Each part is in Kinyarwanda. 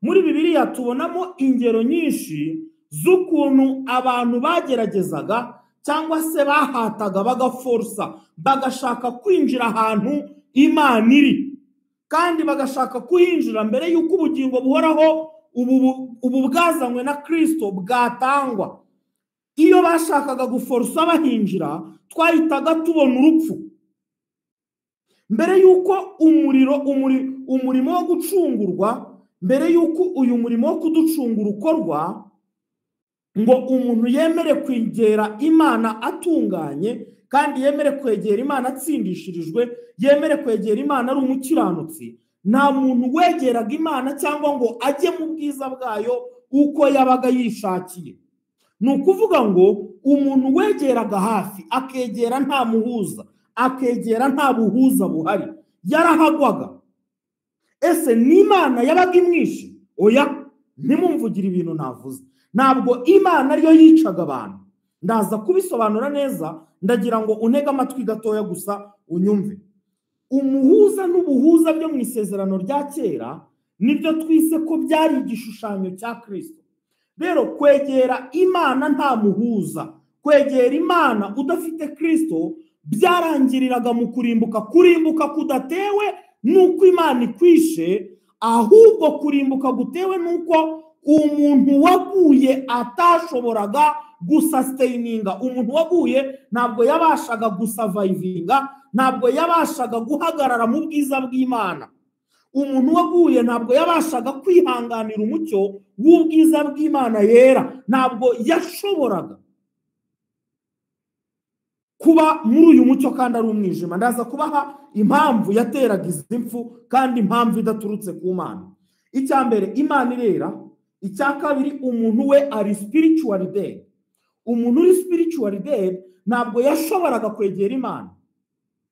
Muri Bibiliya tubonamo ingero nyinshi z'ukuntu abantu bageragezaga cyangwa se bahataga, bagaforsa, bagashaka kwinjira ahantu Imana iri, kandi bagashaka kuhinjira mbere y'uko ubugingo buhoraho ubu bwazanywe na Kristo bwatangwa. Iyo bashakaga guforsa bahinjira, twahitaga tubona urupfu. Mbere y'uko umurimo wo gucungurwa, mbere y'uko uyu murimo wo kuducungura ukorwa, ngo umuntu yemere kwegera Imana atunganye, kandi yemere kwegera Imana atsindishirijwe, yemere kwegera Imana ari umukiranutsi, nta muntu wegeraga Imana cyangwa ngo ajye mu bwiza bwayo uko yabaga yishakiye. Ni ukuvuga ngo umuntu wegeraga hafi, akegera nta muhuza, akegera nta buhuza buhari, yarahagwaga. Ese n'Imana yabaga imwishe? Oya, ntimumvugire ibintu navuze. Ntabwo Imana ariyo yicaga abantu. Ndaza kubisobanura neza, ndagira ngo untege amatwi gatoya gusa unyumve. Umuhuza n'ubuhuza byo mu isezerano rya kera nibyo twise ko byari igishushanyo cya Kristo. Rero kwegera Imana nta muhuza, kwegera Imana udafite Kristo byarangiriraga mu kurimbuka. Kurimbuka kudatewe nuko Imana ikwishe, ahubwo kurimbuka gutewe nuko umuntu waguye atashoboraga gusustaininga. Umuntu waguye ntabwo yabashaga gusurvivinga, ntabwo yabashaga guhagarara mu bwiza bw'Imana. Umuntu waguye ntabwo yabashaga kwihanganira umucyo w'ubwiza bw'Imana yera, ntabwo yashoboraga kuba muri uyu mucyo kandi ari umwijima. Ndaza kubaha impamvu yateraga izi mfu, kandi impamvu idaturutse ku Mana. Icya mbere, Imana irera. Icya kabiri, umuntu we ari spiritually dead. Umuntu uri spiritually dead ntabwo yashoboraga kwegera Imana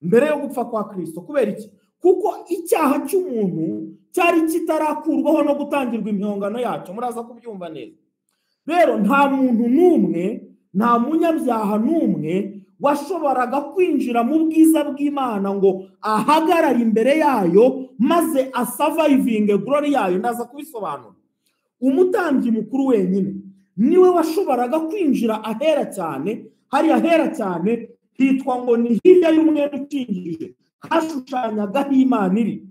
mbere yo gupfa kwa Kristo. Kubera iki? Kuko icyaha cy'umuntu cyari kitarakurwaho no gutangirwa impongano yacyo. Muraza kubyumva neza. Rero nta muntu n'umwe, nta munyabyaha n'umwe washoboraga kwinjira mu bwiza bw'Imana ngo ahagarare imbere yayo maze asurvivinge glory yayo. Ndaza kubisobanura. Umutambyi mukuru wenyine niwe washoboraga kwinjira ahera cyane. Hari ahera cyane hitwa ngo ni hirya y'umwenda ukingirije, hashushanyaga Imana iri,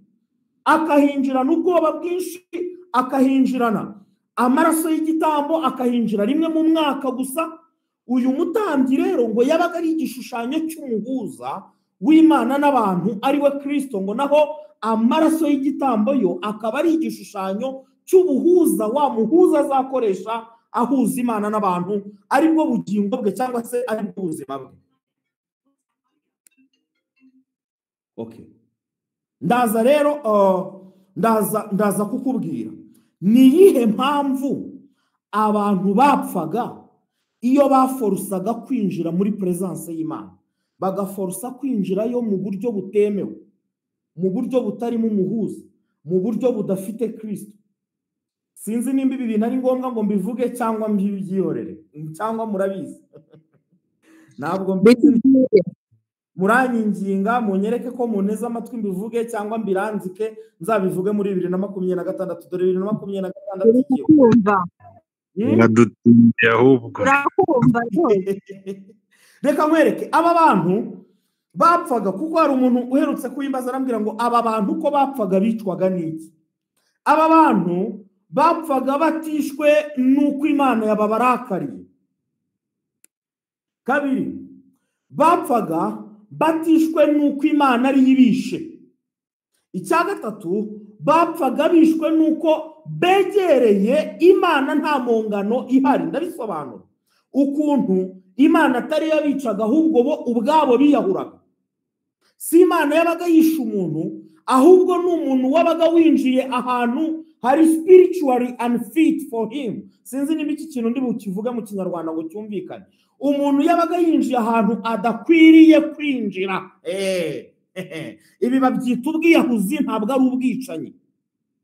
akahinjirana ubwoba bwinshi, akahinjirana amaraso y'igitambo, akahinjira rimwe mu mwaka gusa. Uyu mutambyi rero ngo yabaga ari igishushanyo cy'umuhuza w'Imana n'abantu, ari we Kristo, ngo naho amaraso y'igitambo yo akaba ari igishushanyo cy'ubuhuza wa muhuza azakoresha ahuza Imana n'abantu, aribwo bugingo bwe cyangwa se aribwo buzima bwe. Okay. Ndaza rero ndaza kukubwira ni iyihe mpamvu abantu bapfaga iyo baforusaga kwinjira muri presence y'Imana, bagaforusa kwinjirayo mu buryo butemewe, mu buryo butarimo umuhuza, mu buryo budafite Kristo. Sinzi nimba ibi bintu ari ngombwa ngo mbivuge cyangwa mbyihorere, cyangwa murabizi. Ntabwo mbizi, muranyinginga munyereke ko muneze amatwi mbivuge cyangwa mbiranzike, nzabivuge muri 2026. Dore 2026 igiye. Uradutindiye ahubwo. Urakumva rwose. Reka nkwereke aba bantu bapfaga, kuko hari umuntu uherutse kuyimbaza arambwira ngo aba bantu ko bapfaga bicwaga n'iki? Aba bantu bapfaga batishwe n'uko Imana yababarakariye. Kabiri, bapfaga batishwe n'uko Imana ari ibishe. Icya gatatu, bapfaga bishwe n'uko begereye Imana nta mpongano ihari. Ndabisobanura ukuntu Imana atari yabicaga, ahubwo bo ubwabo biyahuraga. Si Imana yabaga yishe umuntu, ahubwo ni umuntu wabaga winjiye ahantu hari spiritually unfit for him. Sinzi niba iki kintu ndi bukivuge mu Kinyarwanda ngo cyumvikane. Umuntu yabaga yinjiye ahantu adakwiriye kwinjira. Ibi babyita ubwiyahuzi, ntabwo ari ubwicanyi.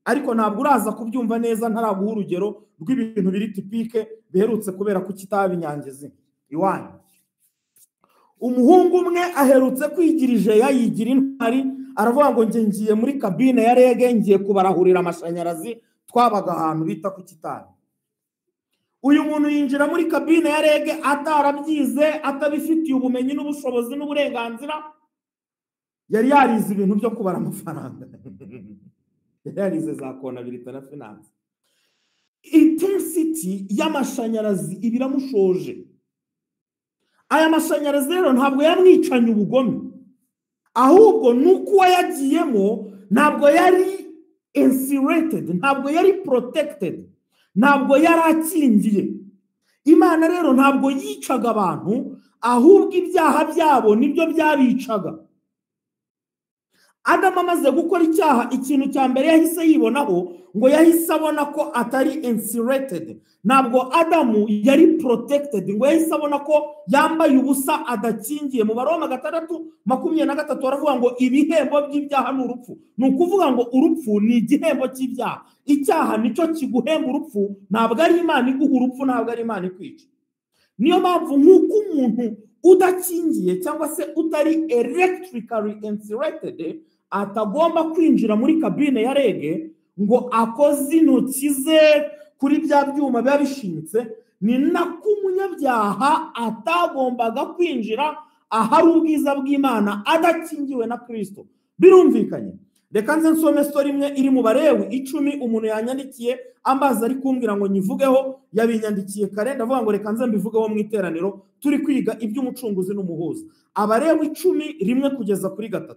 Ariko ntabwo uraza kubyumva neza ntaraguha urugero rw'ibintu biri typique biherutse kubera ko kitaba Inyangezi iwanyu. Umuhungu umwe aherutse kwigira ijeya, yigira intwari, aravuga ngo nge ngiye muri cabine ya REG, ngiye kubarahurira amashanyarazi, Twabaga ahantu bita ku Kitabi. Uyu muntu yinjira muri kabine ya REG atarabyize, atabifitiye ubumenyi n'ubushobozi n'uburenganzira. Yari yarize ibintu byo kubara amafaranga, yari yarize za comptabilité na finance. Intensity y'amashanyarazi iba iramushoje. Aya mashanyarazi rero ntabwo yamwicanye ubugome, ahubwo nuko uwayagiyemo ntabwo yari insulated, ntabwo yari protected, ntabwo yari akingiye. Imana rero ntabwo yicaga abantu, ahubwo ibyaha byabo nibyo byabicaga. Adamu amaze gukora icyaha, ikintu cya mbere yahise yibonaho, ngo yahise abona ko atari insulated. Ntabwo Adamu yari protected, ngo yahise abona ko yambaye ubusa, adakingiye. Mu Baroma 6:23 baravuga ngo ibihembo by'ibyaha ni urupfu. Ni ukuvuga ngo urupfu ni igihembo cy'ibyaha. Icyaha nicyo kiguhemba urupfu, ntabwo ari Imana iguha urupfu, ntabwo ari Imana ikwica. Niyo mpamvu nk'uko umuntu udakingiye cyangwa se utari electrically insulated atagomba kwinjira muri kabine ya REG ngo akoze intoki ze kuri bya byuma biba bishimitse, ni nako umunyabyaha atagombaga kwinjira ahari ubwiza bw'Imana adakingiwe na Kirisito. Birumvikanye? Reka nze nsome story imwe iri mu Barewi 10. Umuntu yanyandikiye ambaza, ari kumbwira ngo nyivugeho. Yabinyandikiye kare, ndavuga ngo reka nze mbivugeho mu iteraniro turi kwiga iby'umucunguzi n'umuhuza. Abarewi 10, 1 kugeza kuri 3.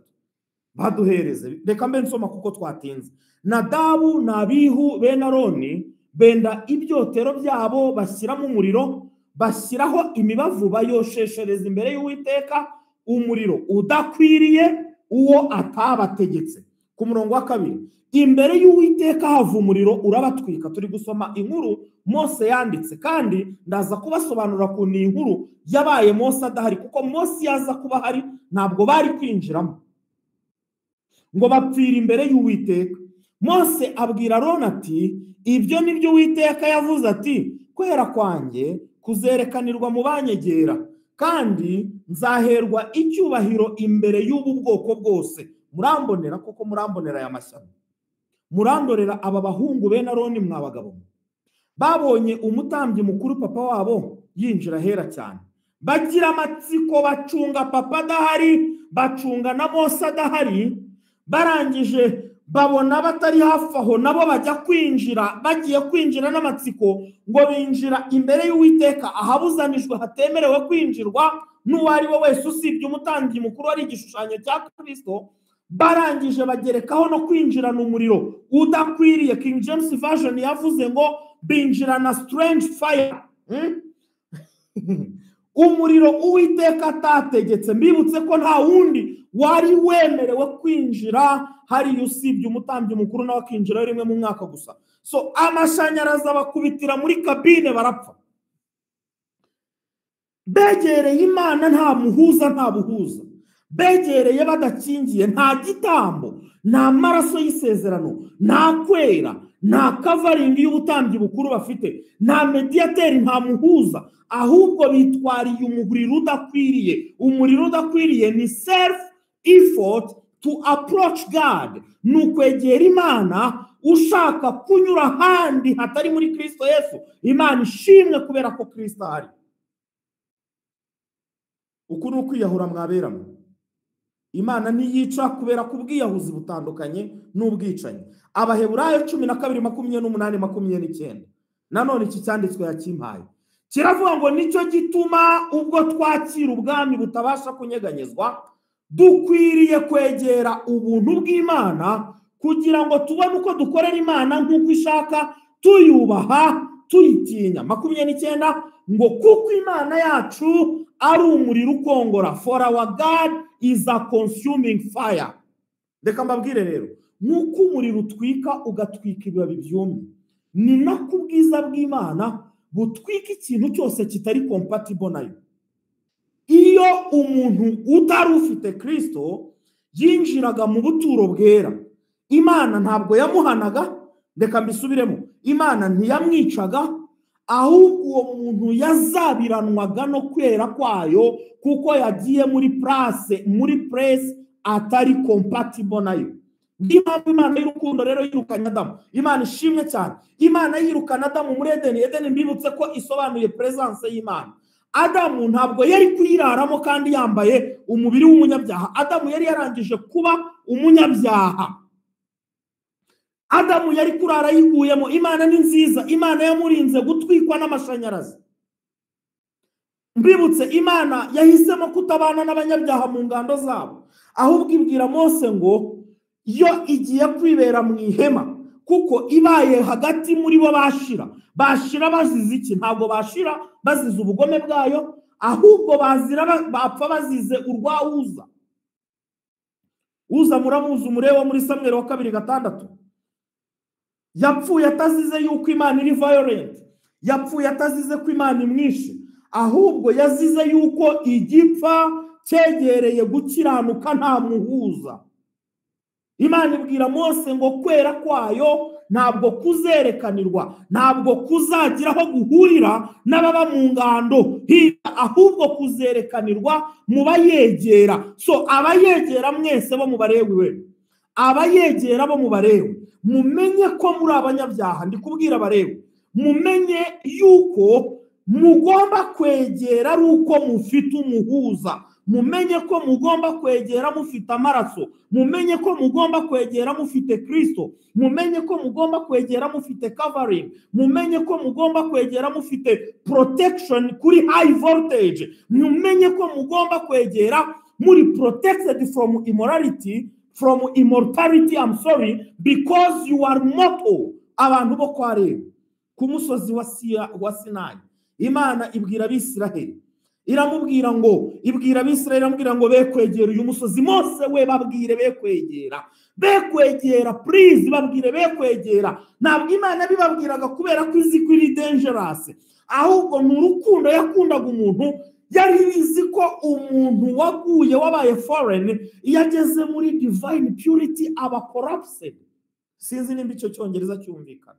Baduhereze, reka mbe nsoma kuko twatinze. Nadabu na Abihu bene Aroni benda ibyotero byabo, bashyiramo umuriro, bashyiraho imibavu, bayosheshereza imbere y'Uwiteka umuriro udakwiriye, uwo atabategetse. Ku murongo wa 2, imbere y'Uwiteka hava umuriro urabatwika. Turi gusoma inkuru Mose yanditse, kandi ndaza kubasobanurira ukuntu iyi nkuru yabaye Mose adahari, kuko Mose yaza kuba ahari ntabwo bari kwinjiramo. Ngo bapfira imbere y'Uwiteka. Mose abwira Aroni ati: "Ibyo ni byo Uwiteka yavuze ati: 'Kwera kwanjye kuzerekanirwa mu banyegera, kandi nzaherwa icyubahiro imbere y'ubu bwoko bwose.'" Murambonera koko, murambonera aya mashyano, murandorera aba bahungu bene Aroni. Mwa bagabo, babonye umutambyi mukuru papa wabo yinjira ahera cyane, bagira amatsiko, bacunga papa adahari, bacunga na Mose adahari. Barangije babona batari hafi aho, nabo bajya kwinjira. Bagiye kwinjira n'amatsiko, ngo binjira imbere y'Uwiteka ahabuzanijwe, hatemerewe kwinjirwa n'uwo ari we wese usibye umutambyi mukuru wari igishushanyo cya Kirisito. Barangije bagerekaho no kwinjirana umuriro udakwiriye. King James Version yavuze ngo binjirana strange fire, Umuriro Uwiteka atategetse. Mbibutse ko nta wundi wari wemerewe kwinjira hariya usibye umutambyi mukuru, nawe akinjirayo rimwe mu mwaka gusa. So amashanyarazi abakubitira muri kabine, barapfa. Begereye Imana nta muhuza, nta buhuza. Begereye badakingiye, nta gitambo, nta maraso y'isezerano, nta kwera, nta covering y'ubutambyi bukuru bafite, nta mediator, nta muhuza, ahubwo bitwariye umuriro udakwiriye. Umuriro udakwiriye ni self effort to approach God, ni ukwegera Imana ushaka kunyura ahandi hatari muri Kirisito Yesu. Imana ishimwe kubera ko Kirisito ahari. Uku ni ukwiyahura mwaberamo. Imana ntiyica kubera ko ubwiyahuzi butandukanye n'ubwicanyi. Abaheburayo 12:28, 29. Nanone iki cyanditswe yakimpaye, kiravuga ngo: "Nicyo gituma ubwo twakira ubwami butabasha kunyeganyezwa, dukwiriye kwegera ubuntu bw'Imana kugira ngo tubone uko dukorera Imana nk'uko ishaka, tuyubaha, tuyitinya." 29 ngo: "Kuko Imana yacu ari umuriro ukongora." For our God is a consuming fire. Reka mbabwire rero, nk'uko umuriro utwika, ugatwika ibibabi byumye, ni nako ubwiza bw'Imana butwika ikintu cyose kitari compatible nayo. Iyo umuntu utari ufite Kirisito yinjiraga mu buturo bwera, Imana ntabwo yamuhanaga. Reka mbisubiremo: Imana ntiyamwicaga, ahubwo uwo muntu yazabiranwaga no kwera kwayo, kuko yagiye muri place atari compatible nayo. Niyo mpamvu Imana y'urukundo rero yirukanye Adamu. Imana ishimwe cyane. Imana yirukana Adamu muri Edeni. Edeni mbibutse ko isobanuye presence y'Imana. Adamu ntabwo yari kuyiraramo kandi yambaye umubiri w'umunyabyaha. Adamu yari yarangije kuba umunyabyaha. Adamu yari kurara yiguyemo. Imana ni nziza. Imana yamurinze gutwikwa n'amashanyarazi. Mbibutse, Imana yahisemo kutabana n'abanyabyaha mu ngando zabo, ahubwo ibwira Mose ngo yo igiye kwibera mu ihema, kuko ibaye hagati muri bo bashira. Bashira bazize iki? Ntabwo bashira bazize ubugome bwayo, ahubwo bazira bapfa bazize urwa Uza. Uza muramuzi, umureba muri Samweli wa 2:6. Yapfuye atazize yuko Imana iri violent, yapfuye atazize ko Imana imwishe, ahubwo yazize yuko igipfa cyegereye gukiranuka nta muhuza. Imana ibwira Mose ngo kwera kwayo ntabwo kuzerekanirwa, ntabwo kuzagira aho guhurira n'ababa mu ngando, ahubwo kuzerekanirwa mu bayegera. So abayegera mwese bo mu Barewi, we abayegera bo mu Barewi, mumenye ko muri abanyabyaha. Ndi kubwira Abarewi, mumenye yuko mugomba kwegera ari uko mufite umuhuza, mumenye ko mugomba kwegera mufite amaraso, mumenye ko mugomba kwegera mufite Kristo, mumenye ko mugomba kwegera mufite covering, mumenye ko mugomba kwegera mufite protection kuri high voltage, mumenye ko mugomba kwegera muri protected from immorality, from immortality, I'm sorry, because you are mortal. Abantu bo kwa Lewi ku musozi wa Sinayi, Imana ibwira Abisiraheli, iramubwira ngo, ibwira Abisiraheli iramubwira ngo be kwegera uyu musozi. Mose we babwire be kwegera, be kwegera, please babwire be kwegera. Ntabwo Imana bibabwiraga kubera ko izi ko iri dangerous, ahubwo ni urukundo yakundaga umuntu. Yari izi ko umuntu waguye wabaye foreign, iyo ageze muri divine purity aba corrupted. Sinzi nimba icyo cyongereza cyumvikana.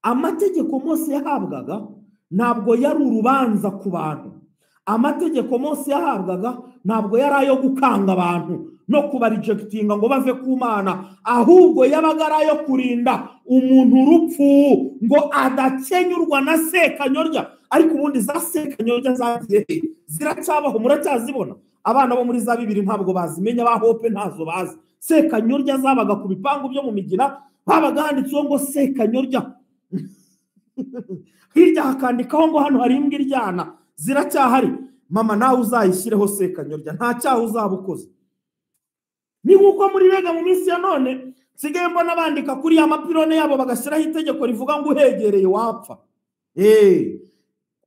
Amategeko Mose yahabwaga ntabwo yari urubanza ku bantu. Amategeko Mose yahabwaga ntabwo yari ayo gukanga abantu no kubarejectinga ngo bave ku Mana, ahubwo yabaga ari ayo kurinda umuntu urupfu ngo adakenyurwa na sekanyorya. Ariko ubundi za sekanyorya zagiye he? Ziracyabaho? Muracyazibona? Abana bo muri za 2000 ntabwo bazimenya, ba Hope ntazo bazi. Sekanyorya zabaga ku bipangu byo mu Migina, babaga handitseho ngo sekanyorya, hirya hakandikaho ngo hano hari imbwa iryana. Ziracyahari. Mama, nawe uzayishyireho sekanyorya, nta cyaha uzaba ukoze. Ni nk'uko muri rega mu minsi ya none nsigaye mbona bandika kuri ya mapirone yabo, bagashyiraho itegeko rivuga ngo uhegereye wapfa.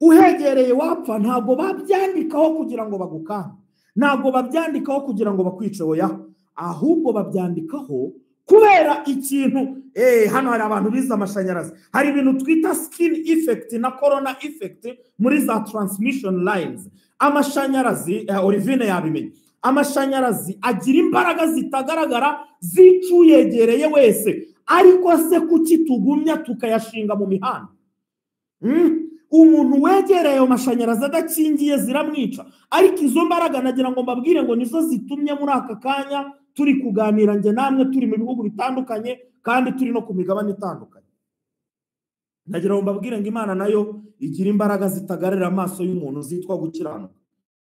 Uhegereye wapfa. Ntabwo babyandikaho kugira ngo bagukange, ntabwo babyandikaho kugira ngo bakwice, oya, ahubwo babyandikaho kubera ikintu. Hano hari abantu bize amashanyarazi, hari ibintu twita skin effect na corona effect muri za transmission lines. Amashanyarazi, Olivine yabimenye, amashanyarazi agira imbaraga zitagaragara zica uyegereye wese. Ariko se kuki tugumya tukayashinga mu mihanda? Umuntu wegereye ayo mashanyarazi adakingiye ziramwica. Ariko izo mbaraga nagira ngo mbabwire ngo nizo zitumye muri aka kanya turi kuganira njye namwe, turi mu bihugu bitandukanye kandi turi no ku migabane itandukanye. Nagira ngo mbabwire ngo Imana nayo igira imbaraga zitagarira amaso y'umuntu zitwa gukiranuka.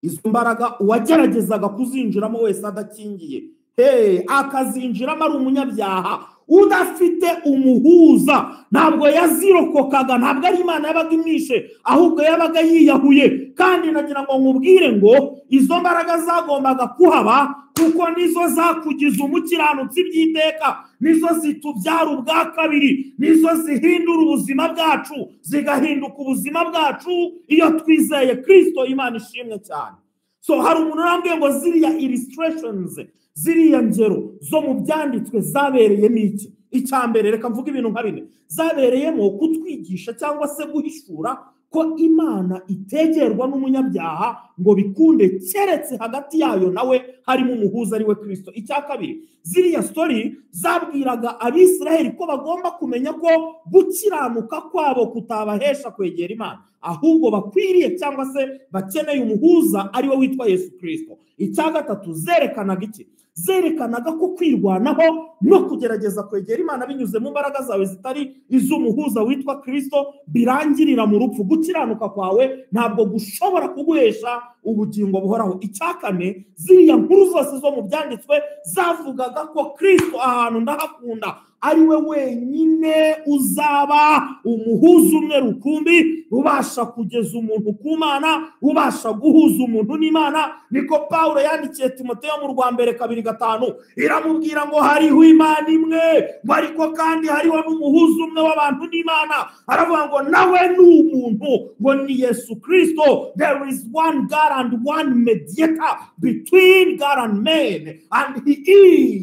Izo mbaraga uwageragezaga kuzinjiramo wese adakingiye, hey, akazinjiramo ari umunyabyaha udafite umuhuza, ntabwo yazirokokaga. Ntabwo ari Imana yabaga imwishe, ahubwo yabaga yiyahuye. Kandi nagira ngo nkubwire ngo izo mbaraga zagombaga kuhaba, kuko nizo zakugiza umukiranutsi by'iteka, nizo zitubyara ubwa kabiri, nizo zihindura ubuzima bwacu, zigahinduka ubuzima bwacu iyo twizeye Kristo. Imana ishimwe cyane. So hari umuntu urambwiye ngo ziriya illustrations, ziriya ngero zo mu byanditswe zabereyemo iki? Icya mbere, reka mvuge ibintu nka bine zabereyemo: kutwigisha cyangwa se guhishura ko Imana itegerwa n'umunyabyaha ngo bikunde, keretse hagati yayo nawe harimo umuhuza, ari we Kristo. Icya kabiri, ziriya story zabwiraga Abisiraheli ko bagomba kumenya ko gukiranuka kwabo kutabahesha kwegera Imana, ahubwo bakwiriye cyangwa se bakeneye umuhuza, ari we witwa Yesu Kristo. Icya gatatu, zerekanaga iki? Zerekanaga ko kwirwanaho no kugerageza kwegera Imana binyuze mu mbaraga zawe zitari iz'umuhuza witwa Kristo birangirira mu rupfu. Gukiranuka kwawe ntabwo gushobora kuguhesha ubugingo buhoraho. Icya kane, ziriya nkuru zose zo mu byanditswe zavugaga ko Kristo, ahantu ndahakunda, ari we wenyine uzaba umuhuza umwe rukumbi ubasha kugeza umuntu ku Mana, ubasha guhuza umuntu n'Imana. Niko Pawulo yandikiye Timoteyo mu rwa mbere 2:5, iramubwira ngo hariho Imana imwe, ngo ariko kandi hariho n'umuhuza umwe w'abantu n'Imana. Aravuga ngo nawe ni umuntu, ngo ni Yesu Kristo. There is one God and one mediator between God and man, and he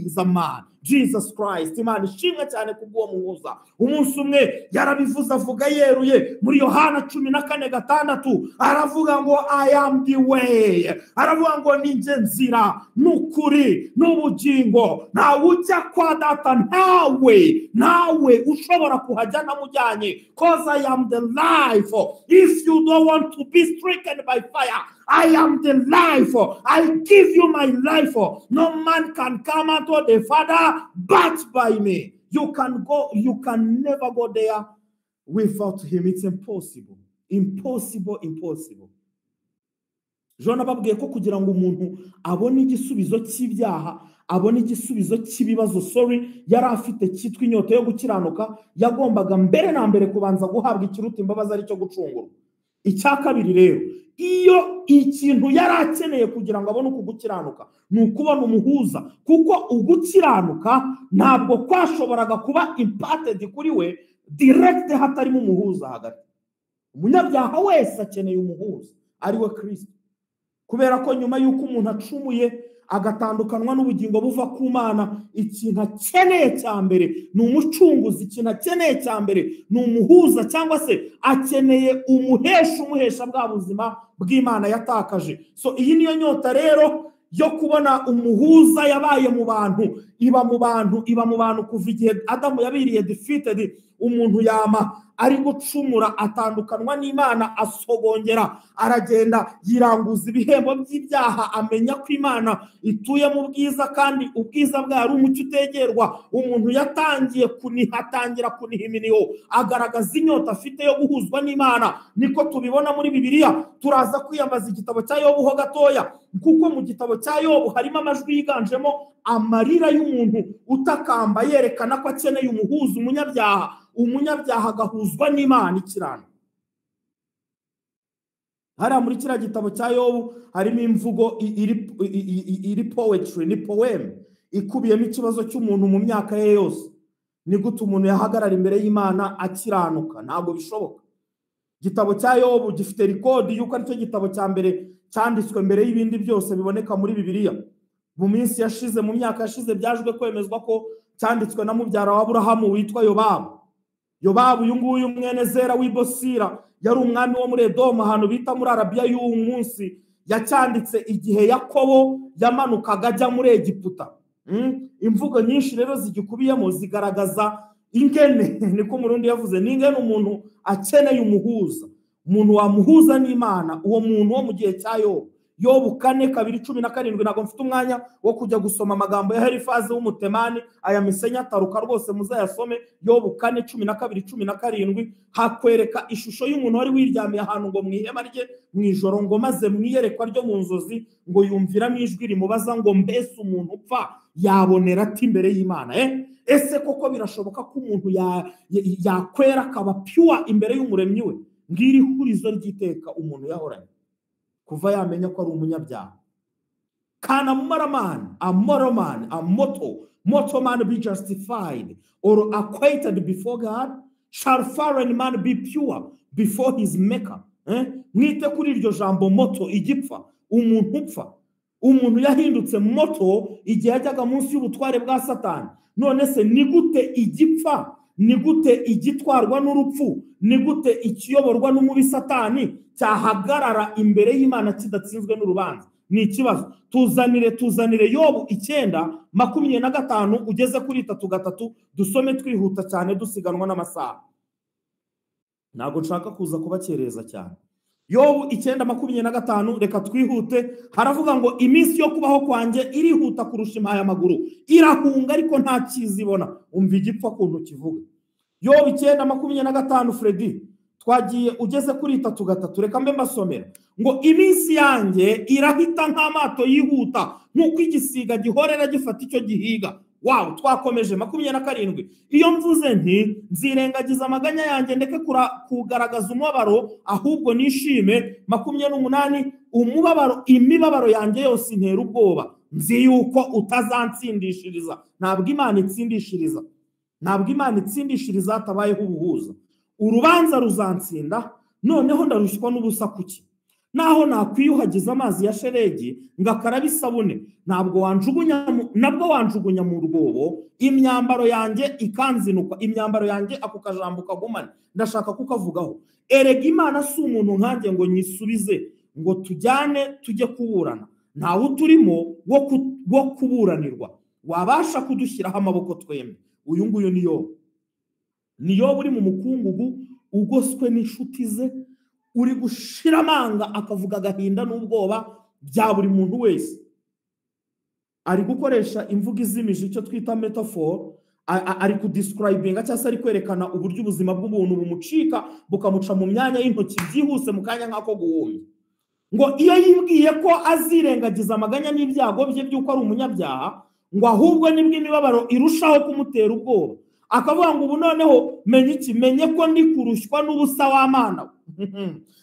is a man, Jesus Christ. Imana ishimwe cyane kubw'uwo muhuza. Umunsi umwe yarabivuze, avuga yeruye muri Yohana 14:6, aravuga ngo "I am the way", aravuga ngo "Ni njye nzira n'ukuri n'ubugingo, ntawe ujya kwa Data, ntawe ushobora kuhajya ntamujyanye, 'cause I am the life. If you don't want to be stricken by fire, I am the life. I give you my life. No man can come unto the Father but by me." You can go, you can never go there without him. It's impossible. Impossible, impossible. Jean ababwiye ko kugira ngo umuntu abone igisubizo cy'ibyaha, abone igisubizo cy'ibibazo, sorry, yari afite cyitwa inyota yo gukiranuka, yagombaga mbere na mbere kubanza guhabwa ikiruta imbabazi, ari cyo gucungurwa. Icya kabiri rero, iyo ikintu yari akeneye kugira ngo abone uku gukiranuka ni ukubona umuhuza, kuko ugukiranuka ntabwo kwashoboraga kuba imparted kuri we direct hatarimo umuhuza hagati. Umunyabyaha wese akeneye umuhuza, ari we Kristo, kubera ko nyuma y'uko umuntu acumuye agatandukanwa n'ubugingo buva ku Mana, ikintu akeneye cya mbere ni umucunguzi, ikintu akeneye cya mbere ni umuhuza, cyangwa se akeneye umuhesha, umuhesha bwa buzima bw'Imana yatakaje. So iyi niyo nyota rero yo kubona umuhuza yabaye mu bantu, iba mu bantu, iba mu bantu kuva igihe Adamu yabiriye defeated. Umuntu yama ari gucumura, atandukanwa n'Imana, asogongera, aragenda yiranguza ibihembo by'ibyaha, amenya ko Imana ituye mu bwiza kandi ubwiza bwayo ari umucyo utegerwa. Umuntu yatangiye kuniha, atangira kuniha iminiho, agaragaza inyota afite yo guhuzwa n'Imana. Niko tubibona muri Bibiliya. Turaza kwiyambaza igitabo cya Yobu ho gatoya, kuko mu gitabo cya Yobu harimo amajwi yiganjemo amarira y'umuntu utakamba, yerekana ko akeneye umuhuza, umunyabyaha agahuzwa n'Imana ikirano. Hariya muri kiriya gitabo cya Yobu harimo imvugo iri poetry, ni poem ikubiyemo ikibazo cy'umuntu mu myaka ye yose. Ni gute umuntu yahagarara imbere y'Imana akiranuka? Ntabwo bishoboka. Igitabo cya Yobu gifite record y'uko aricyo gitabo cya mbere cyanditswe mbere y'ibindi byose biboneka muri Bibiliya. Mu minsi yashize, mu myaka yashize, byajwe kwemezwa ko cyanditswe na mubyara wa Aburahamu witwa Yobabu. Yobabu uyu nguyu, mwene Zera w'Ibosira, yari umwami wo muri Edomu, ahantu bita muri Arabiya y'uyu munsi. Yacyanditse igihe Yakobo yamanukaga ajya muri Egiputa. Imvugo nyinshi rero zigikubiyemo zigaragaza ingene, niko Umurundi yavuze, n'ingene umuntu akeneye umuhuza, umuntu wamuhuza n'Imana, uwo muntu wo mu gihe cya Yobu. Yobu 4:2-17. Ntabwo mfite umwanya wo kujya gusoma amagambo ya Herifazi w'Umutemani, aya misenya ataruka rwose, muzayasome. Yobu 4:12-17 hakwereka ishusho y'umuntu wari wiryamiye ahantu ngo mu ihema rye mu ijoro, ngo maze mu iyerekwa ryo mu nzozi ngo yumviramo ijwi rimubaza ngo "Mbese umuntu upfa yabonera ati imbere y'Imana? Ese koko birashoboka ko umuntu yakwera akaba pure imbere y'Umuremyi we?" Ngiri ihurizo ry'iteka umuntu yahoranye kuva yamenya ko ari umunyabyaha. Can a mortal man, a mortal man, a mortal man be justified or acquitted before God? Shall fallen man be pure before his maker? Mwite kuri iryo jambo mortal, igipfa, umuntu upfa. Umuntu yahindutse mortal igihe yajyaga munsi y'ubutware bwa Satani. None se ni gute igipfa, ni gute igitwarwa n'urupfu, ni gute ikiyoborwa n'umubi Satani cyahagarara imbere y'Imana kidatsinzwe n'urubanza? Ni ikibazo. Tuzanire Yobu 9:25 ugeze kuri 33, dusome twihuta cyane, dusiganwa n'amasaha. Ntabwo nshaka kuza kubakereza cyane. Yobu 9:25, reka twihute. Haravuga ngo iminsi yo kubaho kwanjye irihuta kurusha impayamaguru, irahunga ariko nta kizibona. Umva igipfa kuntu kivuga. Yobu 9:25, Freddy twagiye ugeze kuri 3:3, reka mbe mbasomera ngo iminsi yanjye irahita nk'amato yihuta, nk'uko igisiga gihorera gifata icyo gihiga. Wow, twakomeje 27. Iyo mvuze nti nzirengagiza amaganya yanjye ndeke kugaragaza umubabaro ahubwo nishime. 28, umubabaro imibabaro yanjye yose intera ubwoba, nzi yuko utazansindishiriza. Ntabwo Imana itsindishiriza, ntabwo Imana itsindishiriza hatabayeho ubuhuza. Urubanza ruzantsinda, noneho ndarushywa n'ubusa kuki? Naho nakwiyuhagiza amazi ya sheregi ngakaraba isabune, ntabwo wanjugunya, nabwo wanjugunya mu rwobo, imyambaro yanjye ikanzinukwa. Imyambaro yanjye, ako kajambo kagumane, ndashaka kukavugaho. Erega Imana si umuntu nkanjye ngo nyisubize, ngo tujyane tujye kuburana. Ntawe uturimo wo kuburanirwa wabasha kudushyiraho amaboko twembi. Uyu nguyu ni Yobu, ni Yobu uri mu mukungugu, ugoswe n'inshuti ze, uri gushira amanga akavuga agahinda n'ubwoba bya buri muntu wese. Ari gukoresha imvugo izimije, icyo twita metaphor, ari kudescribinga cyangwa se ari kwerekana uburyo ubuzima bw'ubuntu bumucika bukamuca mu myanya y'intoki byihuse mu kanya nk'ako guhumbya. Ngo iyo yibwiye ko azirengagiza amaganya n'ibyago bye by'uko ari umunyabyaha, ngo ahubwo nibwo imibabaro irushaho kumutera ubwoba. Akavuga ngo ubu noneho menye iki? Menye ko ndi kurushywa n'ubusa w'Amana.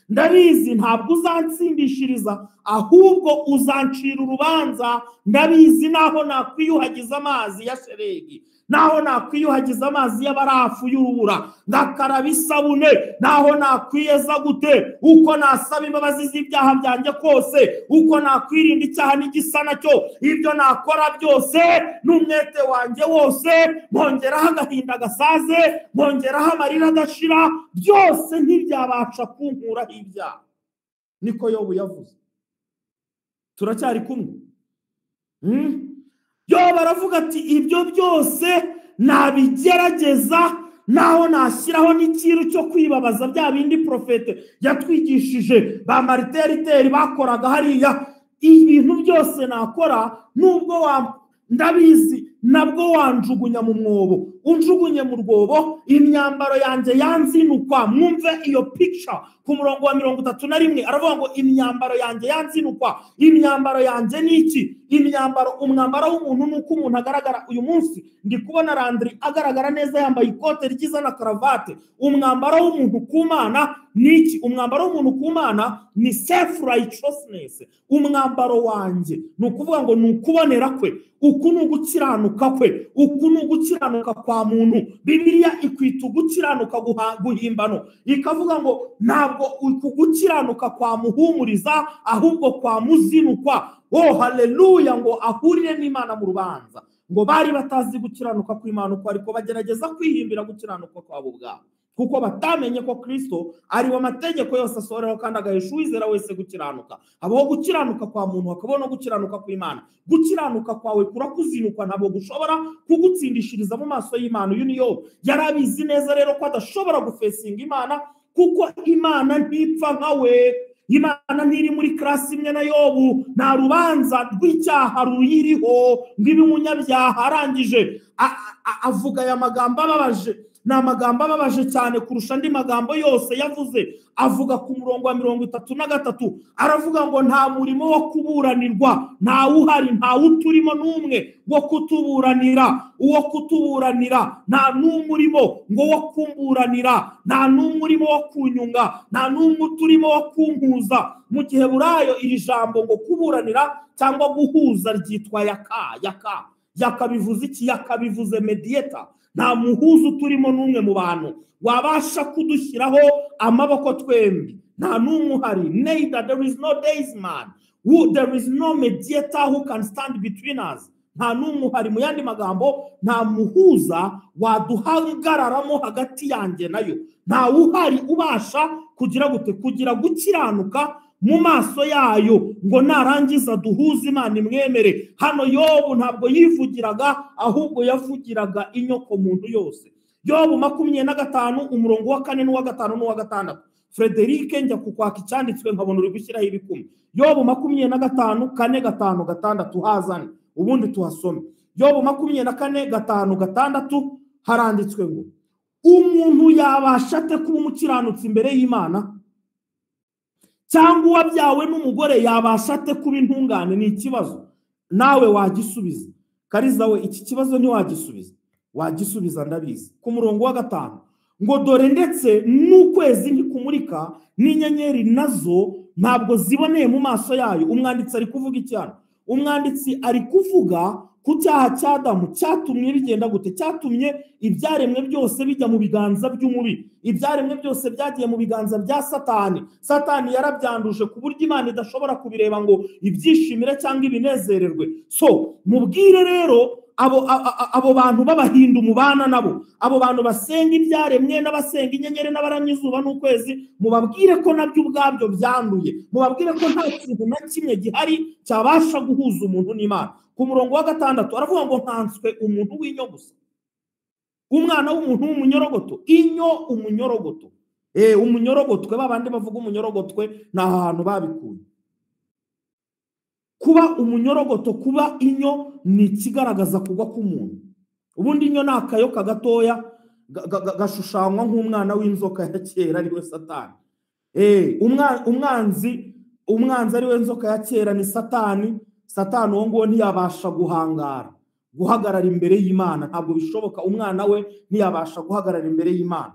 Ndabizi ntabwo uzansindishiriza, ahubwo uzancira urubanza. Ndabizi naho nakwiyuhagiza amazi ya sheregi, naho nakwiyuhagiza amazi y'abarafu y'urubura, ngakaraba isabune, naho nakwiyeza gute, uko nasaba imbabazi z'ibyaha byanjye kose, uko nakwirinda icyaha n'igisa nacyo, ibyo nakora byose n'umwete wanjye wose, nkongeraho agahinda gasaze, nkongeraho amarira adashira, byose ntibyabasha kunkuraho ibyaha. Niko Yobu yavuze. Turacyari kumwe. Yobu aravuga ati ibyo byose nabigerageza, naho nashyiraho n'ikiru cyo kwibabaza, bya bindi profete yatwigishije ba mariteriteri bakoraga hariya. Ibintu byose nakora, nubwo ndabizi nabwo wanjugunya mu mwobo, unjugunye mu rwobo, imyambaro yanjye yanzinukwa. Mwumve iyo picture ku murongo wa 31, aravuga ngo imyambaro yanjye yanzinukwa. Imyambaro yanjye ni iki? Imyambaro, umwambaro w'umuntu ni uko umuntu agaragara. Uyu munsi ndi kubona Landry agaragara neza, yambaye ikote ryiza na karavate. Umwambaro w'umuntu ku Mana ni iki? Umwambaro w'umuntu ku Mana ni self righteousness. Umwambaro wanjye ni ukuvuga ngo ni ukubonera kwe, uku ni ugukiranuka kwe, uku ni ugukiranuka kwa muntu. Bibiliya ikwita ugukiranuka guhimbano, ikavuga ngo ntabwo uku gukiranuka kwa muhumuriza, ahubwo kwa muzinukwa. Oh haleluya, ngo ahurire n'Imana mu rubanza. Ngo bari batazi gukiranuka kw'Imana uko ariko bagerageza kwihimbira gukiranuka kwabo ubwabo, kuko batamenye ko Kristo ari we amategeko yose asohoreho kandi agahesha uwizera wese gukiranuka. Habaho gukiranuka kwa muntu, hakabaho no gukiranuka kw'Imana. Gukiranuka kwawe kurakuzinukwa, ntabwo gushobora kugutsindishiriza mu maso y'Imana. Uyu ni Yobu, yari abizi neza rero ko adashobora gufesinga Imana, kuko Imana ntipfa nkawe. Imana ntiri muri klasi imwe na Yobu, nta rubanza rw'icyaha ruyiriho ngo ibe umunyabyaha. Arangije avuga aya magambo ababaje, ni amagambo ababaje cyane kurusha andi magambo yose yavuze. Avuga ku murongo wa 33, aravuga ngo nta murimo wo kuburanirwa, nta uhari, nta uturimo n'umwe wo kutuburanira, uwo kutuburanira, nta n'umurimo ngo wo kumburanira, nta n'umurimo wo kunyunga, nta n'umwe uturimo wo kumpuza. Mu gihe burayo iri jambo ngo kuburanira cyangwa guhuza ryitwa yaka. Yaka, yaka bivuze iki? Yaka bivuze mediator. Nta muhuza uturimo n'umwe mu bantu wabasha kudushyiraho amaboko twembi, nta n'umwe uhari. Neither there is no days man who, there is no mediator who can stand between us. Nta n'umwe uhari. Mu yandi magambo, nta muhuza waduhagararamo hagati yanjye nayo, nta uhari ubasha kugira gute, kugira gukiranuka mu maso yayo, ngo narangiza duhuze Imana imwemere. Hano Yobu ntabwo yivugiraga, ahubwo yavugiraga inyoko muntu yose. Yobu 25 umurongo wa 4 n'uwa 5 n'uwa 6. Frederic njya kukwaka icyanditswe nkabona uri gushyiraho ibikumwe. Yobu 25 4 5 6 hazane ubundi tuhasome. Yobu 24 5 6 haranditswe ngo umuntu yabasha ate kuba umukiranutsi imbere y'Imana, cyangwa uwabyawe n'umugore yabasha ate kuba intungane? Ni ikibazo nawe wagisubiza. Kariza we, iki kibazo ntiwagisubiza, wagisubiza ndabizi. Ku murongo wa 5 ngo dore ndetse n'ukwezi ntikumurika n'inyenyeri nazo ntabwo ziboneye mu maso yayo. Umwanditsi ari kuvuga icyana, umwanditsi ari kuvuga ku cyaha cya Adamu cyatumye bigenda gute, cyatumye ibyaremwe byose bijya mu biganza by'umubi, ibyaremwe byose byagiye mu biganza bya Satani. Satani yarabyanduje ku buryo Imana idashobora kubireba ngo ibyishimire cyangwa ibinezererwe. So mubwire rero abo bantu b'abahindu mubana nabo, abo bantu basenga ibyaremwe n'abasenga inyenyeri n'abaramya izuba n'ukwezi, mubabwire ko nabyo ubwabyo byanduye, mubabwire ko nta kintu na kimwe gihari cyabasha guhuza umuntu n'Imana. Ku murongo wa 6 aravuga ngo nkanswe umuntu w'inyo gusa, umwana w'umuntu w'umunyorogoto, inyo umunyorogoto. Umunyorogotwe, babandi bavuga umunyorogotwe ni ahantu babikuye. Kuba umunyorogoto, kuba inyo ni ikigaragaza kugwa k'umuntu. Ubundi inyo ni akayoka gatoya gashushanywa nk'umwana w'inzoka ya kera ariwe Satani. Umwanzi ariwe nzoka ya kera ni Satani. Satani uwo nguwo ntiyabasha guhangara, guhagarara imbere y'Imana, ntabwo bishoboka. Umwana we ntiyabasha guhagarara imbere y'Imana.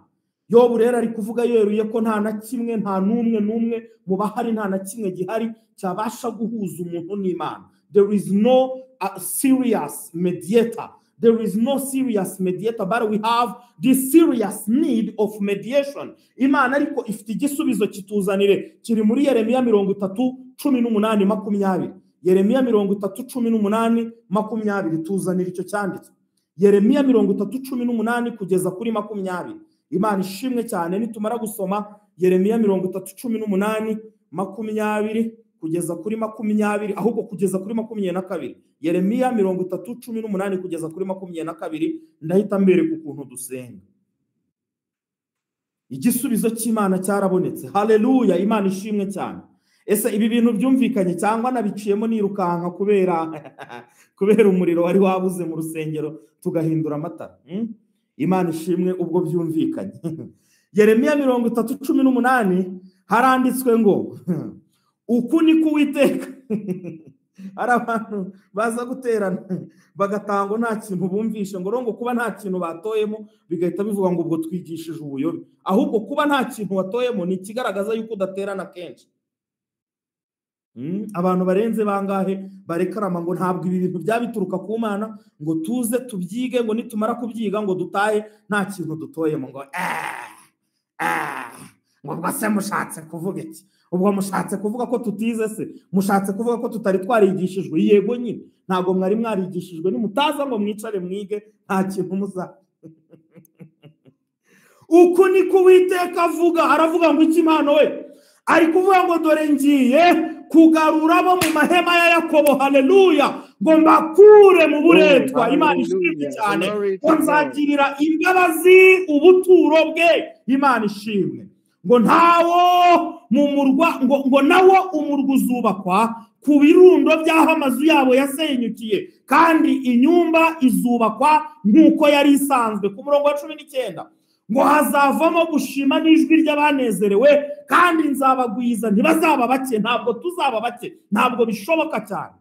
Yobu rero ari kuvuga yeruye ko nta na kimwe, nta n'umwe n'umwe mu bahari, nta na kimwe gihari cyabasha guhuza umuntu n'Imana. There is no serious mediator. There is no serious mediator, but we have this serious need of mediation. Imana ariko ifite igisubizo kituzanire kiri muri Yeremiya 30 18 20. Yeremiya 30 18 20 tuzanira icyo cyanditswe. Yeremiya 30 18 kugeza kuri 20. Imana ishimwe cyane. Nitumara gusoma Yeremiya 30 18 20 kugeza kuri 20, ahubwo kugeza kuri 22. Yeremiya 30 18 kugeza kuri 22, ndahita mbereka ukuntu dusenga. Igisubizo cy'Imana cyarabonetse. Haleluya, Imana ishimwe cyane. Ese ibi bintu byumvikanye cyangwa nabiciyemo nirukanka kubera umuriro wari wabuze mu rusengero tugahindura amatara? Imana ishimwe ubwo byumvikanye. Yeremiya 30 18 haranditswe ngo uku ni kuwiteka. Hari abantu baza guterana bagatanga nta kintu bumvishe, ngo rongo kuba nta kintu batoyemo bigahita bivuga ngo ubwo twigishije ubuyobe. Ahubwo kuba nta kintu watoyemo ni ikigaragaza yuko udaterana kenshi. Abantu barenze bangahe barekarama ngo ntabwo ibi bintu byabituruka ku Mana, ngo tuze tubyige, ngo nitumara kubyiga ngo dutahe nta kintu dutoyemo, ngo ngo ubwo se mushatse kuvuga iki? Ubwo mushatse kuvuga ko tutize se? Mushatse kuvuga ko tutari twarigishijwe? Yego nyine, ntabwo mwari mwarigishijwe. Nimutaza ngo mwicare mwige nta kintu muza. Uku ni kuwiteka avuga. Aravuga ngo iki Imana we? Ari kuvuga ngo dore ngiye kugarura abo mu mahema ya Yakobo. Haleluya, ngo mbakure mu buretwa. Imana ishimwe cyane. Ngo nzagirira imbabazi ubuturo bwe. Imana ishimwe. Ngo ntawo mu murwa, ngo nawo umurwa uzubakwa ku birundo by'aho amazu yabo yasenyukiye, kandi inyumba izubakwa nk'uko yari isanzwe. Ku murongo wa 19 ngo hazavamo gushima n'ijwi ry'abanezerewe, kandi nzabagwiza ntibazaba bake. Ntabwo tuzaba bake, ntabwo bishoboka cyane.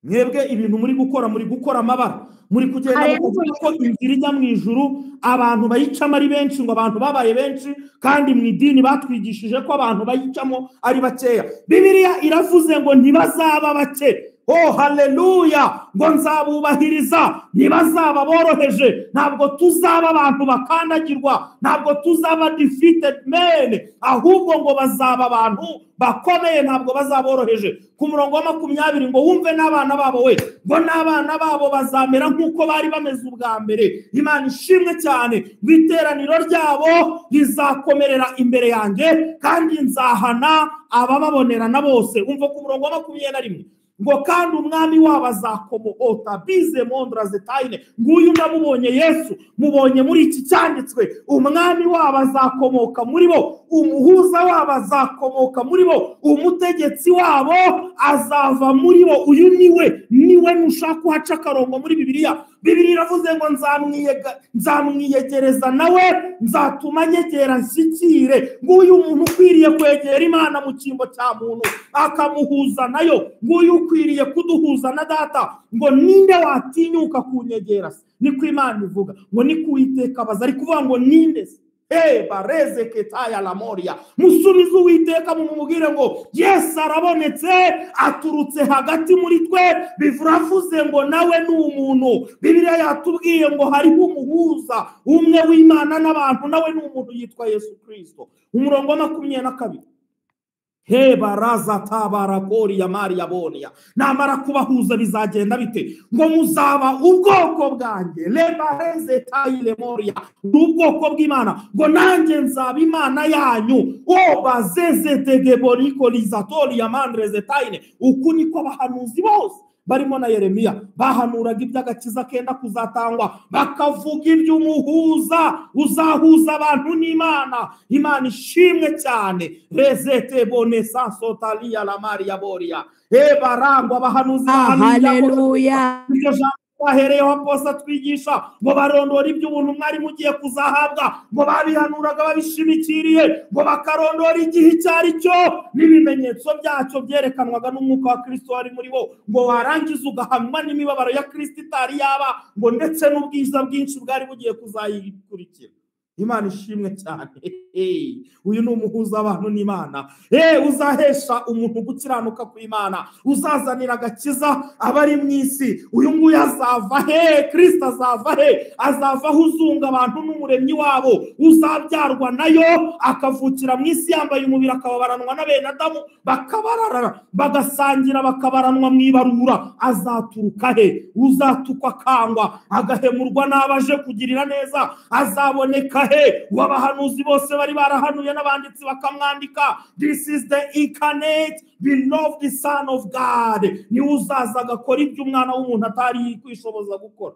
Mwebwe ibintu muri gukora, muri gukora amabara, muri kugenda muvuga ko inzira ijya mu ijuru abantu bayicamo ari benshi, ngo abantu babaye benshi, kandi mu idini batwigishije ko abantu bayicamo ari bakeya. Bibiliya iravuze ngo ntibazaba bake. Oh haleluya, ngo nzabubahiriza ntibazaba boroheje. Ntabwo tuzaba abantu bakandagirwa, ntabwo tuzaba defeated men, ahubwo ngo bazaba abantu bakomeye, ntabwo bazaboroheje. Ku murongo wa 20 ngo wumve n'abana babo we, ngo n'abana babo bazamera nk'uko bari bameze ubwa mbere. Imana ishimwe cyane. Ngo iteraniro ryabo rizakomerera imbere yanjye, kandi nzahana abababonerana bose. Umva ku murongo wa 21 Ngo kandi umwami wabo azakomoka bize mondra zetayine. Nguyu ndamubonye Yesu, mubonye muri iki cyanditswe. Umwami wabo azakomoka muri bo, umuhuza wabo azakomoka muri bo, umutegetsi wabo azava muri bo. Uyu niwe, niwe nushaka uhaca akarongo muri Bibiliya. Bibiliya iravuze ngo nzamwiyegereza nawe, nzatuma nyegera nshyikire. Nguyu umuntu ukwiriye kwegera Imana mu cyimbo cya muntu akamuhuza nayo. Nguyu ukwiriye kuduhuza na data. Ngo ninde watinyuka kunyegera se? Niko Imana ivuga. Ngo niko Uwiteka abaza, ari kuvuga ngo ninde se? Bareze ketaya la moria. Musubize Uwiteka mumubwire ngo Yesu arabonetse, aturutse hagati muri twe. Bivuravuze ngo nawe ni umuntu. Bibiliya yatubwiye ngo hariho umuhuza umwe w'Imana n'abantu, nawe ni umuntu yitwa Yesu Kristo. Umurongo wa 22. He baraza tabarakori ya Maria bonia. Namara kubahuza bizagenda bite? Ngo muzaba ubwoko bwanjye. Le bareze tayile moria. Ubwoko bw'Imana. Ngo nanjye nzaba Imana yanyu. O bazeze tegeboriko lizatori ya mandreze tayine. Uku niko abahanuzi bose barimo na Yeremiya bahanuraga iby'agakiza kenda kuzatangwa, bakavuga iby'umuhuza uzahuza abantu n'Imana. Imana ishimwe cyane. Rezete bonesa sotalia la Maria boria. Barangwa abahanuzi. Haleluya. Bahereyeho aposa twigisha ngo barondora iby'ubuntu mwari mugiye kuzahabwa, ngo babihanuraga babishimikiriye, ngo bakarondora igihe icyo ari cyo n'ibimenyetso byacyo byerekanwaga n'umwuka wa Kristo wari muri bo, ngo warangiza ugahamwa n'imibabaro ya Kristo itari yaba, ngo ndetse n'ubwiza bwinshi bwari bugiye kuzayikurikira. Imana ishimwe cyane. Uyu ni umuhuza abantu n'Imana. Uzahesha umuntu gukiranuka ku Imana, uzazanira agakiza abari mu isi. Uyu nguyu azava he? Kristo azava he? Azava aho uzunga abantu n'umuremyi wabo, uzabyarwa nayo akavukira mu isi yambaye umubiri, akababaranwa na bene Adamu, bakabarara bagasangira, bakabaranwa mu ibarura. Azaturuka he? Uzatukwa akangwa, agahemurwa n'abaje kugirira neza. Azaboneka he? Wabahanuzi bose bari barahanuye n'abanditsi bakamwandika. This is the incarnate beloved Son of God. Ni uzaza agakora ibyo umwana w'umuntu atari kwishoboza gukora.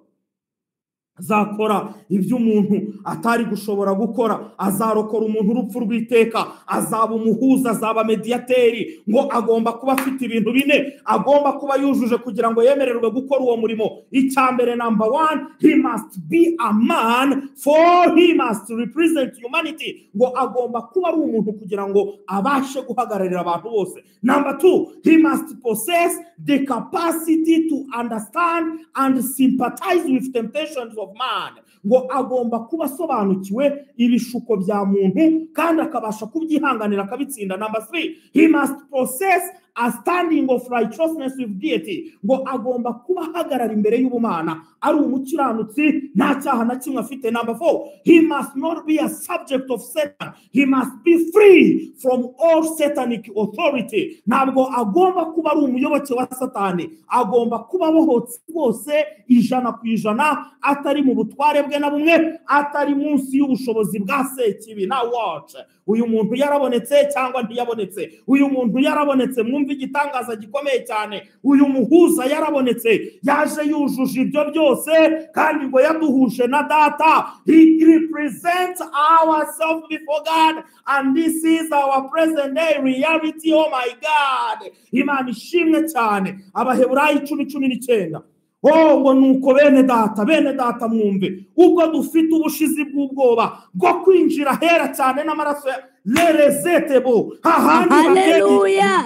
Azakora ibyo umuntu atari gushobora gukora. Azarokora umuntu urupfu rw'iteka. Azaba umuhuza, azaba mediateri. Ngo agomba kuba afite ibintu bine agomba kuba yujuje kugira ngo yemererwe gukora uwo murimo. Icya mbere, number 1, he must be a man, for he must represent humanity. Ngo agomba kuba ari umuntu kugira ngo abashe guhagararira abantu bose. Number 2, he must possess the capacity to understand and sympathize with temptations of man. Ngo agomba kuba asobanukiwe ibishuko bya muntu kandi akabasha kubyihanganira akabitsinda. Number 3, he must possess a standing of righteousness with deity. Ngo agomba kuba ahagarara imbere y'ubumana ari umukiranutsi, nta cyaha na kimwe afite. Number 4, he must not be a subject of Satan. He must be free from all satanic authority. Ntabwo agomba kuba ari umuyoboke wa Satani, agomba kuba abohotse rwose 100%, atari mu butware bwe na bumwe, atari munsi y'ubushobozi bwa Sekibi. Now watch. Uyu muntu yarabonetse cyangwa ntiyabonetse? Uyu muntu yarabonetse. Mwumva igitangaza gikomeye cyane. Uyu muhuza yarabonetse, yaje yujuje ibyo byose, kandi ngo yaduhuje na data. He represents ourselves before God, and this is our present day reality. Oh my God. Imana ishimwe cyane. Abaheburayo 10:19. Oh, ngo nuko bene data, bene data mwumve, ubwo dufite ubushizi bw'ubwoba bwo kwinjira hera cyane n'amaraso ya lerezetebo. Haleluya.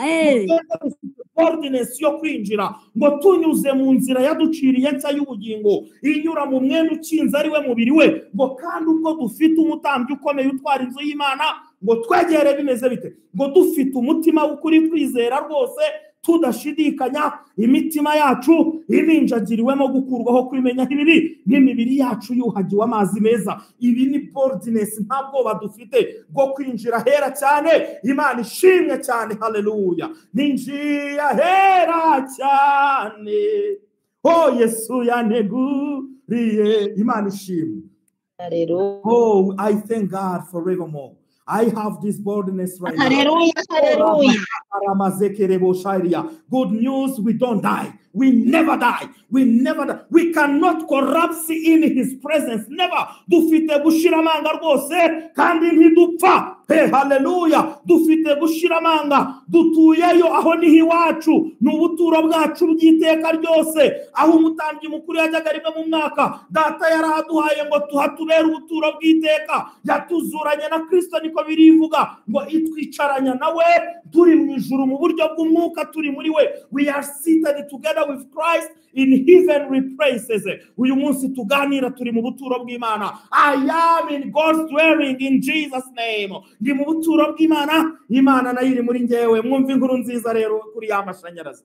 Ordinance yo kwinjira, ngo tunyuze mu nzira yaduciriye nshya y'ubugingo, inyura mu mwenda ukinze ari we mubiri we. Ngo kandi ubwo dufite umutambyi ukomeye utwara inzu y'Imana, ngo twegere bimeze bite? Ngo dufite umutima w'ukuri twizera rwose tudashidikanya, imitima yacu iminjagiriwemo gukurwaho kwimenya ibibi, n'imibiri yacu yuhagiwe amazi meza. Ibi ni boldness, nta bwoba dufite bwo kwinjira hera cyane. Imana ishimwe cyane. Haleluya. Ninjiye hera cyane, oh Yesu yaneguriye. Imana ishimwe. Oh, I thank God forevermore. I have this boldness right now. Hallelujah, hallelujah. Good news, we don't die. We never die. We never die. We cannot collapse in his presence. Never. Dufite gushira amanga rwose kandi ntidupfa. Hey, hallelujah. Dufite gushira amanga. Dutuyeyo aho niho iwacu. Ni ubuturo bwacu bw'iteka ryose. Aho umutambyi mukuru yajyaga rimwe mu mwaka. Data yarahaduhaye ngo tuhatubere ubuturo bw'iteka. Yatuzuranye na Kristo, niko birivuga ngo itwicaranya nawe turi mu ijuru mu buryo bw'umwuka, turi muri we. We are seated together with Christ in heavenly places. Uyu munsi tuganira turi mu buturo bw'Imana. I am in God's dwelling in Jesus name. Ndi mu buturo bw'Imana, Imana nayo iri muri njyewe. Mwumva inkuru nziza rero kuri ya mashanyarazi.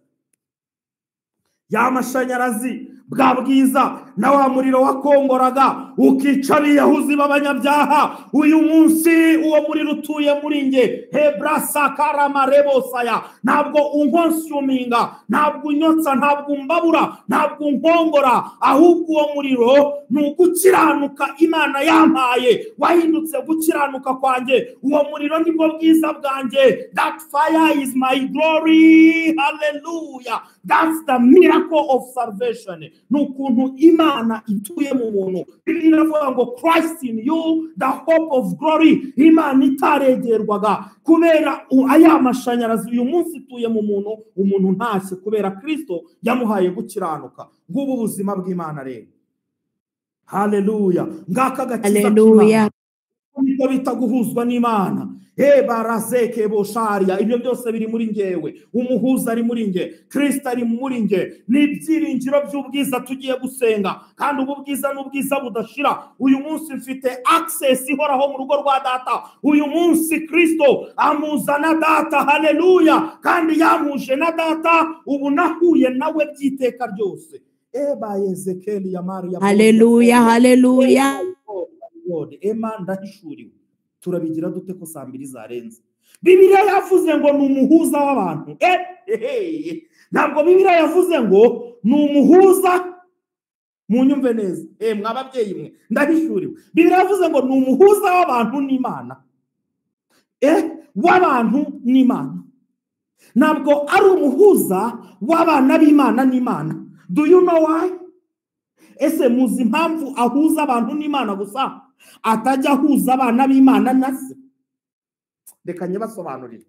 Ya mashanyarazi bwa bwiza na wa muriro wakongoraga ukica abiyahuzi b'abanyabyaha, uyu munsi uwo muriro utuye muri nge. Hebrasakaramarебosaya. Ntabwo unkonsuminga, ntabwo unyotsa, ntabwo umbabura, ntabwo unkongora, ahubwo uwo muriro ni ugukiranuka Imana yampaye, wahindutse gukiranuka kwanjye. Uwo muriro nibwo bwiza bwanjye. That fire is my glory. Hallelujah. That's the miracle of salvation. Ni ukuntu Imana ituye mu muntu. Bibiliya iravuga ngo Christ in you, the hope of glory. Imana itaregerwaga kubera aya mashanyarazi uyu munsi ituye mu muntu, umuntu ntashye kubera Kristo yamuhaye gukiranuka. Ngubu ubuzima bw'Imana rero. Hallelujah. Ngaka gakiza k'Imana. Hallelujah. Niko bita guhuzwa n'Imana. Barazeke bosharia, ibyo byose biri muri ngewe. Umuhuza ari muri nge, Kristo ari muri nge. Ni ibyiringiro by'ubwiza tugiye gusenga, kandi ubu bwiza n'ubwiza budashira. Uyu munsi mfite access ihoraho mu rugo rwa data. Uyu munsi Kristo amuzana data. Haleluya. Kandi yamuje na data, ubu nahuye nawe by'iteka ryose. Eba Ezekiel ya Maria. Hallelujah, hallelujah. Ema ndahishuriwe. Turabigira dute ko saa mbiri zarenze? Bibiliya yavuze ngo ni umuhuza w'abantu. Ntabwo Bibiliya yavuze ngo ni umuhuza, munyumve neza. Mwababyeyi mwe, ndahishuriwe. Bibiliya yavuze ngo ni umuhuza w'abantu n'Imana. W'abantu n'Imana. Ntabwo ari umuhuza w'abana b'Imana n'Imana. Do you know why? Ese muzi impamvu ahuza abantu n'Imana gusa, atajya ahuza abana b'Imana na se? Reka nyibasobanurire.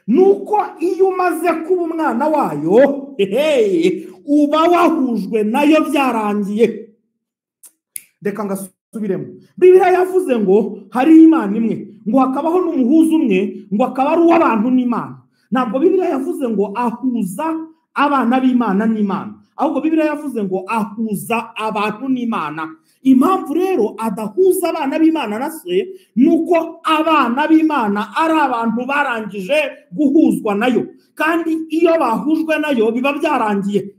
Nuko iyo umaze kuba umwana wayo, uba wahujwe nayo byarangiye. Reka ngasubiremo. Bibiliya yavuze ngo hari Imana imwe, ngo hakabaho n'umuhuza umwe, ngo akaba ari uw'abantu n'Imana. Ntabwo Bibiliya yavuze ngo ahuza abana b'Imana n'Imana, ahubwo Bibiliya yavuze ngo ahuza abantu n'Imana. Impamvu rero adahuza abana b'Imana na se, nuko abana b'Imana ari abantu barangije guhuzwa nayo, kandi iyo bahujwe nayo biba byarangiye.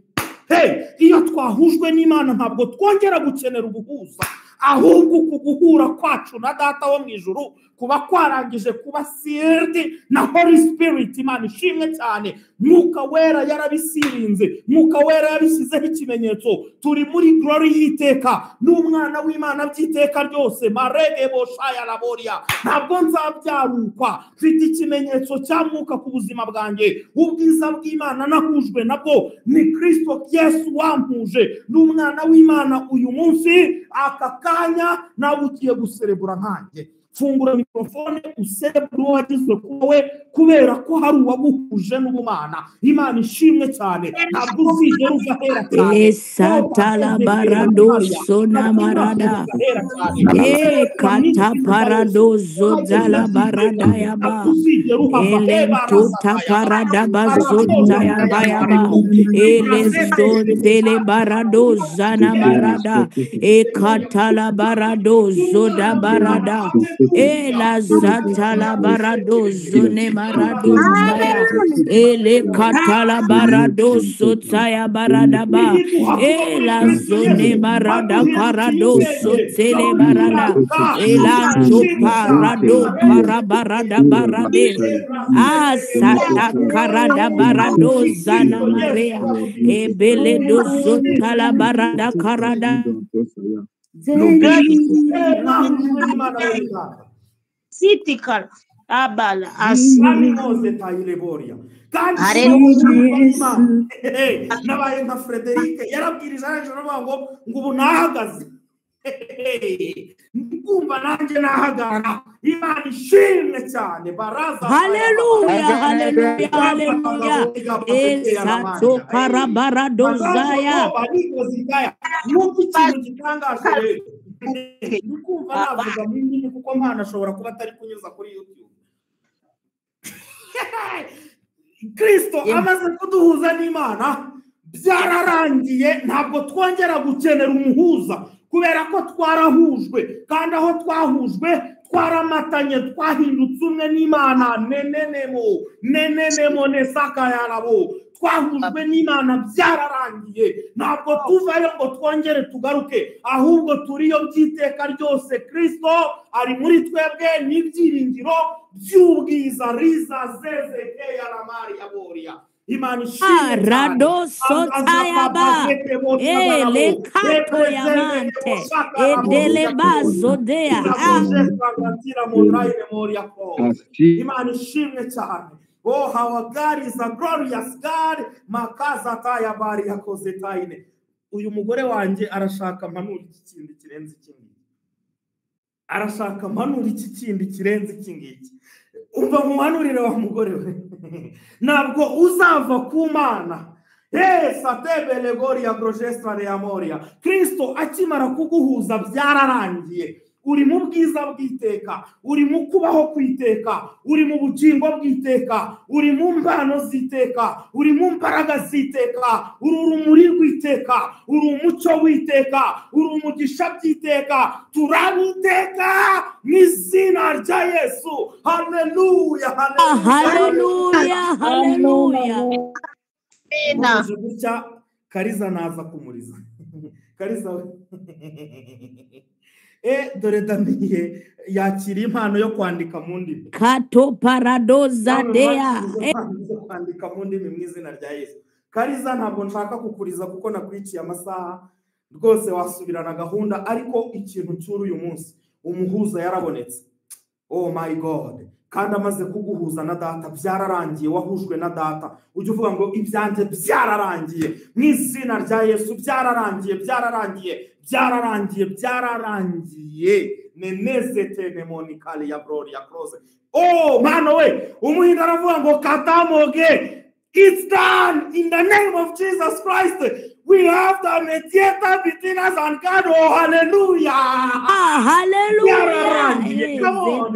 Iyo twahujwe n'Imana ntabwo twongera gukenera ubuhuza, ahubwo uku guhura kwacu na data wo mu ijuru kuba kwarangije kuba sealed na Holy Spirit. Imana ishimwe cyane. Mwuka wera yarabisirinze, Mwuka wera yabishyizeho ikimenyetso. Turi muri glory y'iteka, n'umwana w'Imana by'iteka ryose. Marege boshaya laboria. Ntabwo nzabyarukwa, mfite ikimenyetso cya Mwuka ku buzima bwanjye. Ubwiza bw'Imana nahujwe nabwo ni Kristo Yesu wampuje n'umwana w'Imana. Uyu munsi aka kanya nawe ugiye guserebura nkanjye. Fungura mikrofone userebure uwo wagizwe kuwe, kubera ko hari uwaguhuje n'ubumana. Imana ishimwe cyane. Ntabwo uzigera uva ahera cyane. Esatala barado sona marada. Ekata parado zodala barada yaba. Elentuta parada bazota yaba yaba. Elezotele barado zana marada. Ekatala barado zoda barada. Ela zatala barado zone marado zaya. Ele katala barado sotaya barada ba. Ela zone marada parado sotele barada. Ela parado parabarada barade. Asata karada barado zana marea. Ebele do sotala barada karada. Sitikala abala asi. Aminoze tayileboria. Kandi nabaye nka Frederic yarabwirije arangije aravuga ngo ubu nahagaze. Ndikumva nanjye nahagarara. Imana ishimwe cyane baraza. Haleluya, haleluya, haleluya. Esato karabaradozaya. Nuko ikintu gitangaje rero ndikumva navuga mu ndimi kuko mpana ashobora kuba atari kunyuza kuri YouTube. Kristo amaze kuduhuza n'Imana byararangiye, ntabwo twongera gukenera umuhuza kubera ko twarahujwe, kandi aho twahujwe twaramatanye, twahindutse umwe n'Imana. Nenenemo nenenemo nesakayarabo, twahujwe n'Imana byararangiye, ntabwo tuvayo ngo twongere tugaruke, ahubwo turiyo by'iteka ryose. Kristo ari muri twebwe n'ibyiringiro by'ubwiza riza zezeke yaramari aboria. Imana ishimwe Rado sotayaba ele kato yamante edeleba zodea. Imana ishimwe cyane. Oh, our God is a glorious God. Makaza taya bari yakoze tayine. Uyu mugore wanjye arashaka mpanura iki kindi kirenze iki ngiki. Arashaka mpanura iki kindi kirenze iki ngiki. Umva muhanurire wa mugore we. Ntabwo uzava ku Mana. Satebele goria grogestra ya moria. Kristo akimara kuguhuza byararangiye. Uri mu bwiza bw'iteka, uri mu kubaho kwiteka, uri mu bugingo bw'iteka, uri mu mbano z'iteka, uri mu mbaraga z'iteka, uri urumuri rw'iteka, uri umucyo w'iteka, uri umugisha by'iteka. Turabiteka mu izina rya Yesu. Haleluya, haleluya, haleluya. Gutya Kariza naza kumuriza. Kariza dore Damiye yakira impano yo kwandika mu ndimi. Kato paradoza dea. Kwandika mu ndimi mu izina rya Yesu. Kariza ntabwo nshaka kukuriza kuko nakwiciye amasaha, rwose wasubirana gahunda, ariko ikintu cy'uri uyu munsi umuhuza yarabonetse. Oh my God. Kandi amaze kuguhuza na data byararangiye, wahujwe na data. Ujye uvuga ngo ibyanjye byararangiye mu izina rya Yesu, byararangiye, byararangiye, byararangiye, byararangiye. Nenezete nemonikali ya gloria close. Oh mano we, umuhinda aravuga ngo katamoge. It's done in the name of Jesus Christ. We have the mediator between us and God. Oh, hallelujah. Ah, hallelujah. Come on.